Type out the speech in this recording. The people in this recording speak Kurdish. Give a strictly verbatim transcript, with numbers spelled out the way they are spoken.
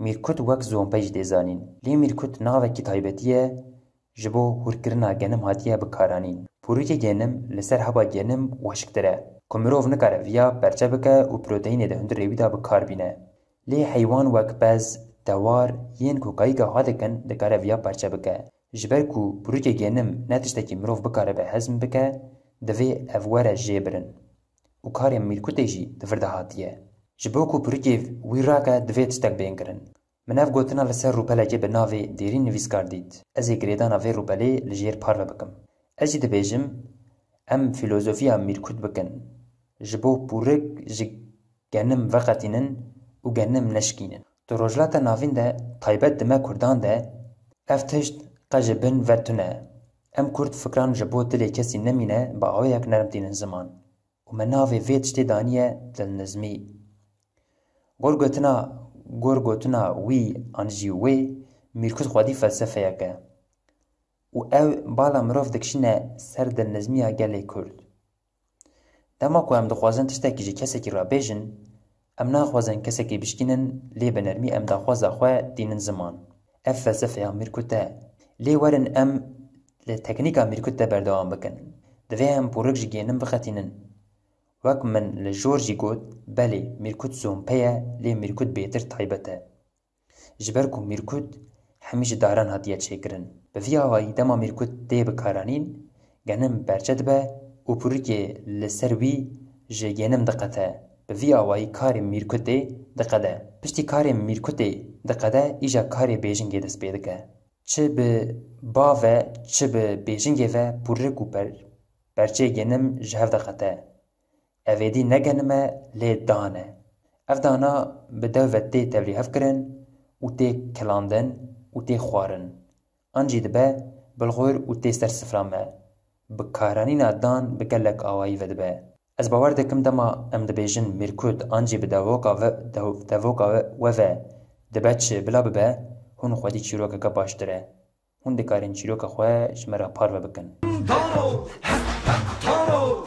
Mîrkut wek zompey jî tê zanîn. Lê mîrkut navekî taybetî ye, ji bo hûrkirina genim hatiye bikaranîn. Pûrikê genim li ser heba genim weşiktir e, ku mirov nikare viya perçe bike û proteînê di hundirê wî de bi kar bîne. Lê heywan wek pez, dewar yên ku kayîka xwe dikin, dikare viya perçe bike. Ji ber ku pûrikê genim ne tiştekî mirov bikaribe hezm bike, divê ev were jêbirin. Û karê mîrkutê jî di vir de hatiye. Ji bo ku pûrikê wî rake, divê tiştek bên kirin. Min ev gotina li ser rûpelekê bi navê Dêrîn Nivîskar dît. Ez ê girêdana vê rûpelê li jêr parve bikim. Ez jî dibêjim, em fîlozofiya mîrkut bikin. Ji bo pûrik ji genim veqetînin û genim neşikînin. Di Rojhilata Navîn de, taybet di me Kurdan de, ev tişt qe ji bin ve tune. Em Kurd fikran ji bo dilê kesî nemîne, bi awayek nerm tînin ziman. Û me navê vê tiştê daniye dilnizmî. Gor gotina, gor gotina wî an jî wê, mîrkut xwedî felsefeyek e. Û ew bala mirov dikişîne ser dilnizmiya gelê Kurd. Dema ku em dixwazin tiştekî ji kesekî re bêjin, em naxwazin kesekî bişkînin, lê bi nermî em daxwaza xwe tînin ziman. Ev felsefeya mîrkut e. Lê werin em li teknîka mîrkut de berdewam bikin. Divê em pûrik ji genim biqetînin. Wek min li jor jî got, belê, mîrkut zompey e, lê mîrkut bêtir taybet e. Ji ber ku mîrkut hemî ji daran hatiye çêkirin. Bi vî awayî dema mîrkut tê bikaranîn, genim perçe dibe û pûrikê li ser wî ji genim diqete. Bi vî awayî karê mîrkutê diqede. Piştî karê mîrkutê diqede, îja karê bêjingê dest pê dike. Çi bi ba ve, çi bi bêjingê ve pûrik û per-, perçeyê genim ji hev diqete. Ev êdî ne genim e, lê dan e. Ev dana bi dev ve tê tevlîhevkirin û tê kilandin û tê xwarin. An jî dibe bilxwir û tê ser sifra me. Bikaranîna dan bi gelek awayî vedibe. Ez bawer dikim dema em dibêjin mîrkut an jî bi devoka ve, dev-, devoka we ve dibe çi bila bibe, hûn xwedî çîrokeke baştir e. Hûn dikarin çîroka xwe ji me re parve bikin. Taro, taro,